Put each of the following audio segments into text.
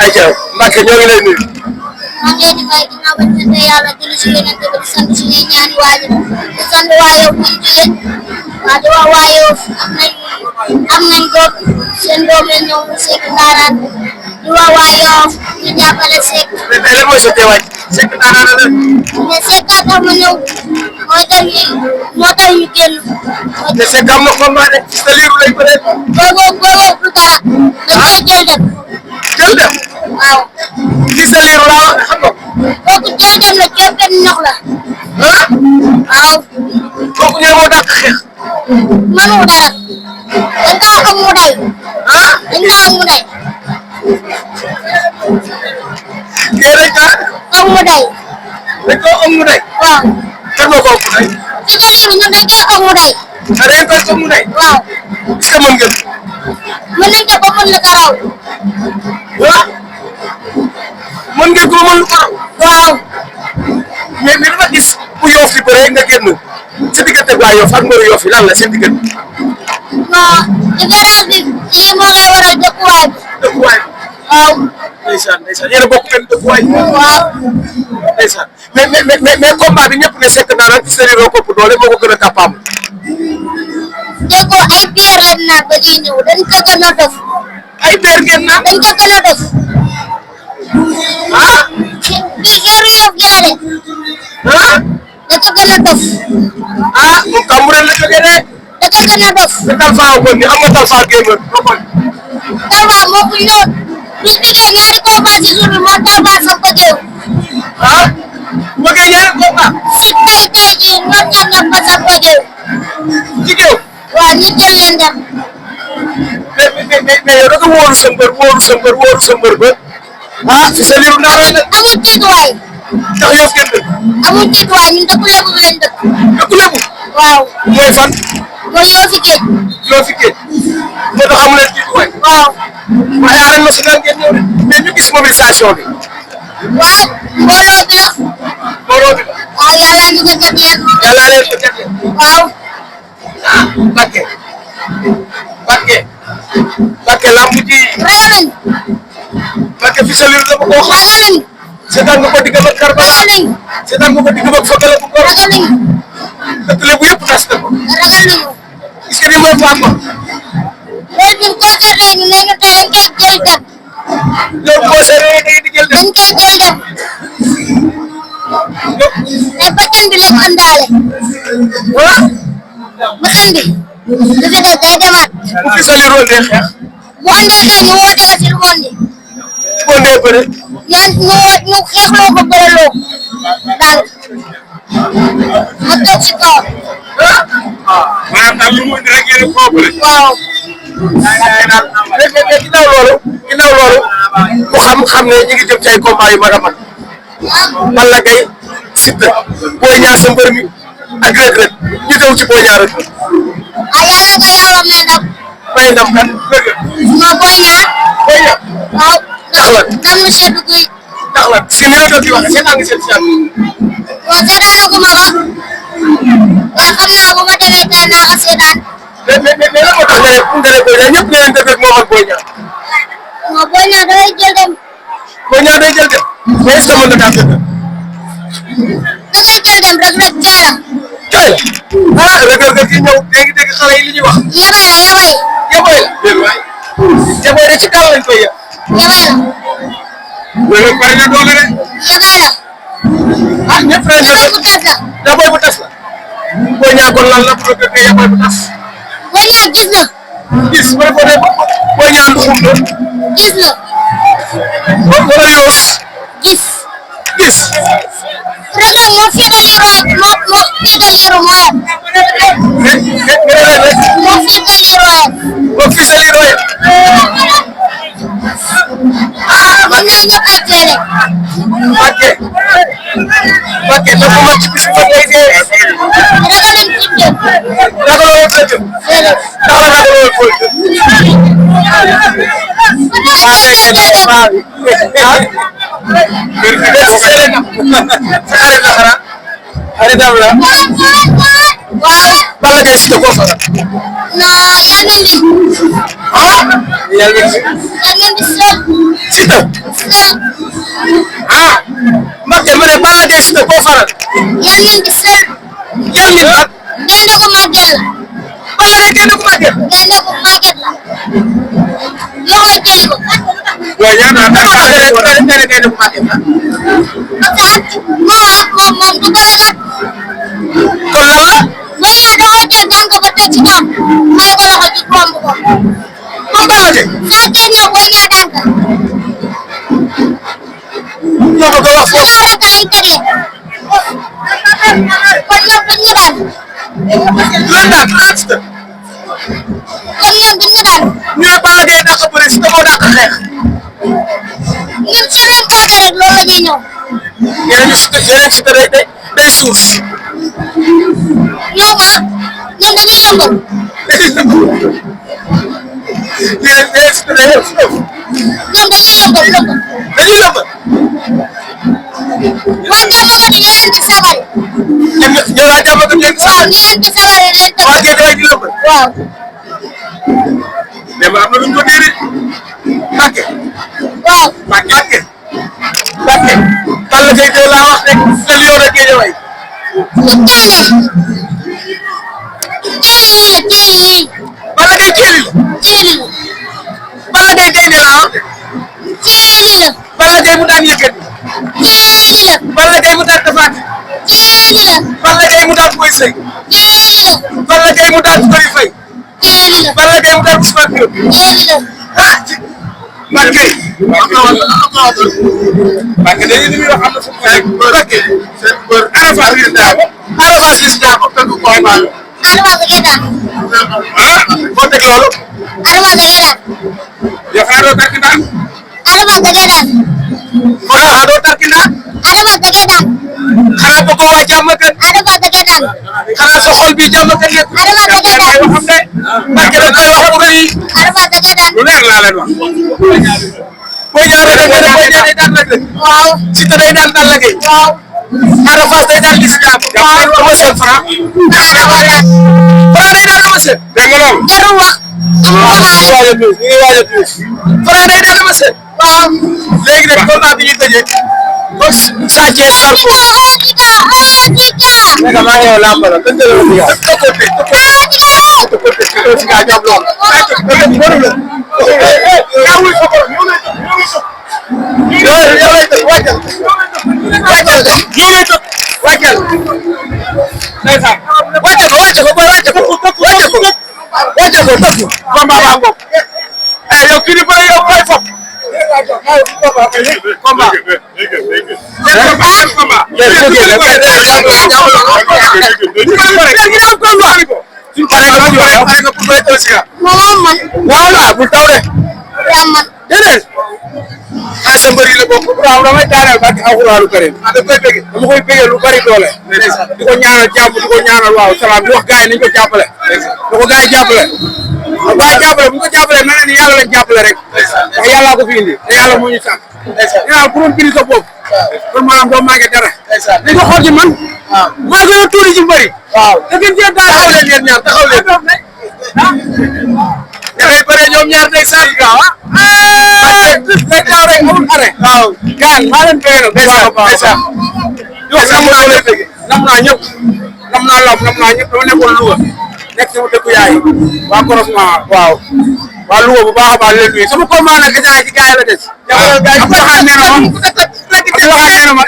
ayca Mbacke ñoo ngi lay nuyu. maa ngi leen di fay ginnaaw ba ñu sant yàlla julli si yeneen bi di sant suñuy ñaari waajur di sant waa Yoff bu ñu jógee waa di wax waa Yoff am nañ doom seen doom la ñëw mu Seck Ndanane di wax waa Yoff ñu jàppale Seck. mais tey lan mooy sa teewaay Seck Ndanane la. mais Seck a tax ma ñëw moo tax ñu génn. te Seck am na combat de sa liiru lay bëree. boobu du dara dañ koy jël dem. jël dem. waaw. gis sa liiru laa wax xam nga. kooku jël dem la jël benn ñox la. ah. waaw. kooku ñëw moo dàq xeex. mënu dara. dañ kaa xam mu day. ah. dañ kaa xam mu day. kii dañ kaa. xam mu day. dañ koo am mu day. waaw. kan moo ko ëpp day. ci liiru ñun dañ kaa xam mu day. ah da ngeen koy ëpp mu day. waaw. est-ce que mën ngeen. mën nañ ko ba mën la ko raw. ah. mën ngeen ko ba mën lu ko raw. waaw. mais dama gis bu Yoff di bëree nga génn sa diggante waa Yoff ak mbëru Yoff yi lan la seen diggante. non différence bi lii moo lay waral dëkkuwaay bi. dëkkuwaay. waaw. ndeysaan ndeysaan yéen a bokk benn dëkkuwaay. waaw. ndeysaan mais combat bi ñëpp ne Seck Ndanane ci seen i kopp doole moo ko gën a capable. déggoo ay biir lañ naan ba ñuy ñëw dañ ko gën a def. ay beer ngeen naan. dañ ko gën a def. ah. bi xeeru Yoff gi la de. ah. da ko gën a def. ah moom Kambureen la jógee de. da ko gën a def. te Talfa ko ni xam nga Talfa Guèye moo ko. Talfa moo ko ñëw bis bi kay ñaari combat ci jour bi moo Talfa sam ko géew. ah. bëggee ñaari combat. si tey jii ñoom ñoom ñëpp ba sam ko géew. ci géew. waaw ñu jël leen dem. mais yow da nga wóoru sa mbër ba. ah si sa liiru Ndanane la. amul tiituwaay. ndax Yoff ngeen dëkk. amul tiituwaay ñun dëkku Lebu bi leen dëkk. dëkk Lebu. waaw. mooy fan. mooy Yoff fi géej. Yoff géej. moo tax amu leen tiituwaay. waaw. waaye arène nationale ngeen ñëw de mais ñu gis mobilisation bi. waaw mbooloo bi la. mbooloo bi la. waaw yàlla ñu ko jagleel. yàlla leen ko jagleel. waaw. ah Mbacke. Mbacke lamb ji. ragal nañ. Mbacke fi sa liir la ko wax. ragal nañ. seetaan nga ko digg ak Karbala. ragal nañ. seetaan nga ko digg ak Fokala bu Ngor. ragal nañ. dëkk Lebu yëpp tas na ko. ragal nañu. est-ce que ni mooy Pape Ba. loolu ñun concerné ñu ne ñu tey dañ koy jël dem. ñoom boo seetlee da ngeen di jël dem. dañ koy jël dem. mais bakkan bi lañ àndaale. ah. bakkan bi. du fi des day demaat. bu fi sa liir woon dee xeex. bu andee xeex ñu woo dee fil mondi. boo ndee bëre. ñu xeexloo ko bëreloo daal ma toog si kaw. maanaam daal lu mu indi rek yéen a koo bëre. waaw. mais ginnaaw loolu ku xam ne ñu ngi jëm ci ay combat yu mag a mag. Balla Gaye Siteu Boy Niang sa mbër mi ak Reug Reug ñu jëm ci Boy Niang rek. yàlla ko yàlla may ndam. may ndam kan Reug Reug. ma Boy Niang. Boy Niang. waaw. ndax lan ndam lu seddu guy. ndax lan si ni Reug Reug di wax seetaan nga seen si yàlla. waaw seetaanaguma ko. waaw xam naa bu ma demee tey naa ko seetaan. mais lan moo tax nga ne Boy Niang ñëpp ne leen Reug Reug moo mën Boy Niang. ma Boy Niang dafay jël dem. Boy Niang day jël dem. mais est-ce que mën na kaa jël dem. dafay jël dem Reug Reug caala. caay la ah Reug Reug gi ñëw dégg xale yi li ñuy wax. yabay la yabay. yabay la. déedéet waay. yabay rek ci kaw lañ koy yab. yabay la. Reug Reug bari na doole de. yabay la. ah ñëpp ren yabay bu tas la. yabay bu tas la. Boy Niang kon lan la Reug Reug yabay bu tas. Boy Niang gis na. gis wala boo dee Boy Niang du xum doon. gis na. wala yoos. gis. gis. Reug Reug moo féete liiru moo féete liiru mooyam. moo féete liiru mooyam. moo fi sa liiru mooyam. ah man mii ñëpp ay féete. Mbacke dafa ma ci bis ba ngay dee. ragaluñ ci jëm. ragaloo ko jëm. déedéet. ndax la ragaloo ko jëm. waaw. Balla Gaye Siteu koo faral. non yaa ngi indi. ah. yàlla ngeen di sol. Siteu. ah Mbacke ma ne Balla Gaye Siteu koo faral. yàlla ngeen di sol. yàlla ngeen la. gaynde gu màgget la. Balla Gaye gaynde gu màgget. gaynde gu màgget la. loxo yi jëli ko. waaw yaa ngi naan gaynde gu màgget la. parce que moom du ko ragal. kon lan la. boo ñëwee da koy jël daan ko ba teg ci kaw may ko loxo ci romb ko. moom Balla Gaye. saa tey ñëw boo ñëwee daan ko. ñoo ko wax foofu. ñaar rakk lañ tegle. kon ñoom duñ ñu daan. lan daal lan Siteu. kon ñoom duñ ñu daan. ñu ne Balla Gaye dàq bëri Siteu moo dàq xeex. ñun soo leen boole rek loolu la ñuy ñëw. yeneen Siteu day suuf. ñoom ñun dañuy yëngal. yeneen Siteu day suuf. ñun dañuy yëngal yëngal. dañuy yëngal. waa jàmm nga ni ñeneen di sagal. ñoom waa jàmm nga leen waaw sagal. ñeneen di sagal leen tëgg. waa Guèye di yëngal. waaw. mais am na lu ñu ko déedéet. Mbacke. waaw. Mbacke. Balla Gaye de laa wax rek le lion de Guédiawaye. ceeli. Balla Gaye ceeli la. ceeli la. Balla Gaye gaynde la ah. ceeli la. Balla Gaye mu daan yëkkati. ceeli la. Balla Gaye mu daan defaat. ceeli la. Balla Gaye mu daan Boy Seye. ceeli la. Balla Gaye mu daan Coly Faye. ceeli la. Balla Gaye mu daan Ousmane Diop. ceeli la. ah ci Mbacke. Mbacke dañuy li muy wax am na fu mu nekk. Mbacke. seen bër Arafat gis naa ko. Arafat gis naa ko. tëgg ko ay maalo. Adama da ngay daan. ah foo teg loolu. Adama da ngay daan. yow xanaa doo takk ndaan. Adama da ngay daan. xanaa doo takk ndaan. Adama da ngay daan. xanaa bëggoo waa jàmm kat. Adama da ngay daan. xanaa sa xol bi jàmm kat nekk. Adama da ngay daan. waxam ne. Mbacke da koy wax bu rëy. Adama da ngay daan. lu leer laa leen wax. boo ñaaree da nga ne boo ñaaree daan la de. waaw. Siteu day daan Balla Gaye. waaw. Arafat day daan Liss Ndiago. waaw dama seen Franc. Adama daan. Franc day daan dama seen. dégg nga loolu. jarul wax. ñu ngi waaj a tuus. Franc day daan dama seen. waaw. léegi nag combat bi ñu tëjee. box Sa Thiès Zarko. naka maa ngi yow làmb la dëgg la woon yow. ay sa mbër yi la bokk. waaw damay daaneel barke alxuraanu karim. da koy bëgg dama koy bëggee lu bari doole. di ko ñaanal jàmm di ko ñaanal waaw salaam di wax gars yi nañu ko jàppale. da ko gars yi jàppale. da ko gars yi jàppale bu ñu ko jàppalee mel na ni yàlla lañ jàppale rek. ndax yàllaa ko fi indi te yàlla moo ñu sàkk. yàlla ku doon biri sa bopp. kon maanaam doo màggee dara. dañ ko xool ci man. waaw maa gën a tuuri ci mbëri. waaw te gën cee daal taxaw leen yéen ñaar taxaw leen. dafay bëree ñoom ñaar tey saa yu gaaw ah. day taw rek amul arrêt. waaw gaan maa leen bëgg nag. ndeysaan di wax nam naa leen bëgg. nam naa ñëpp. nam naa lam nam naa ñëpp dama nekkoon Louga. nekk sama dëkku yaay. waa croisement waaw. waa Louga bu baax a baax leen nuyu sama combat nag gàncax gi gars yi la des. Abdoulaye nee na ma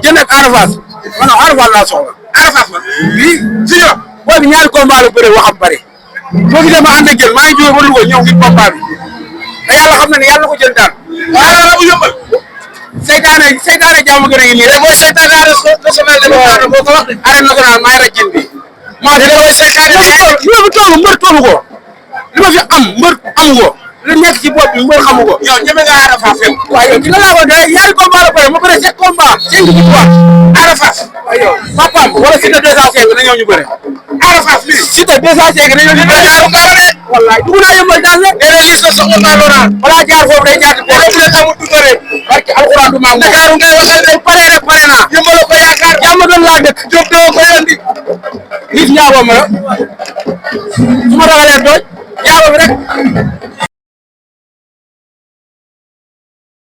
jënd ak Arafat. ma ne Arafat laa soxla. Arafat ma bii si ñoom. booy bi ñaari combat la bëre waxam bëri. boo gisee ma ànd ak jël maa ngi jógee ba Louga ñëw ngir combat bi te yàlla xam na ne yàlla ko jël daan. waaw yàlla la bu yëmbal. seytaane jàmm gën a ngi nii rek mooy seytaane national de l'État boo ko wax de. arène nationale maa ngi rajin bi. maa ngi mooy seytaane li ma toll mbër tollu ko li ma fi am mbër amu ko li nekk ci bopp bi mbër xamu ko. yow ñeme nga Arafat fenn. waaw yow dina laa ko de ñaari combat la bëre ma bëre 7 combat 5 victoire Arafat. waaw yow papaam wala Siteu 205 na ñëw ñu bëre. Arafat bi Siteu 205 na ñëw ñu bëre. wallaay dugg naa yëmbal daan la. léeg-léeg gis nga soxla naa Laurent. balaa jaar foofu day jaar ci bopp. léegi nag amul tuddare. barke alxuraan du maam. Dakar ngay waxal ne pare rek pare naa. yëmbal ko yaakaar. jàmm gën laa dëkk. Diop doo koy andi. nit ñaawoo ma la. su ma ragalee dooj. ñaawoo bi rek.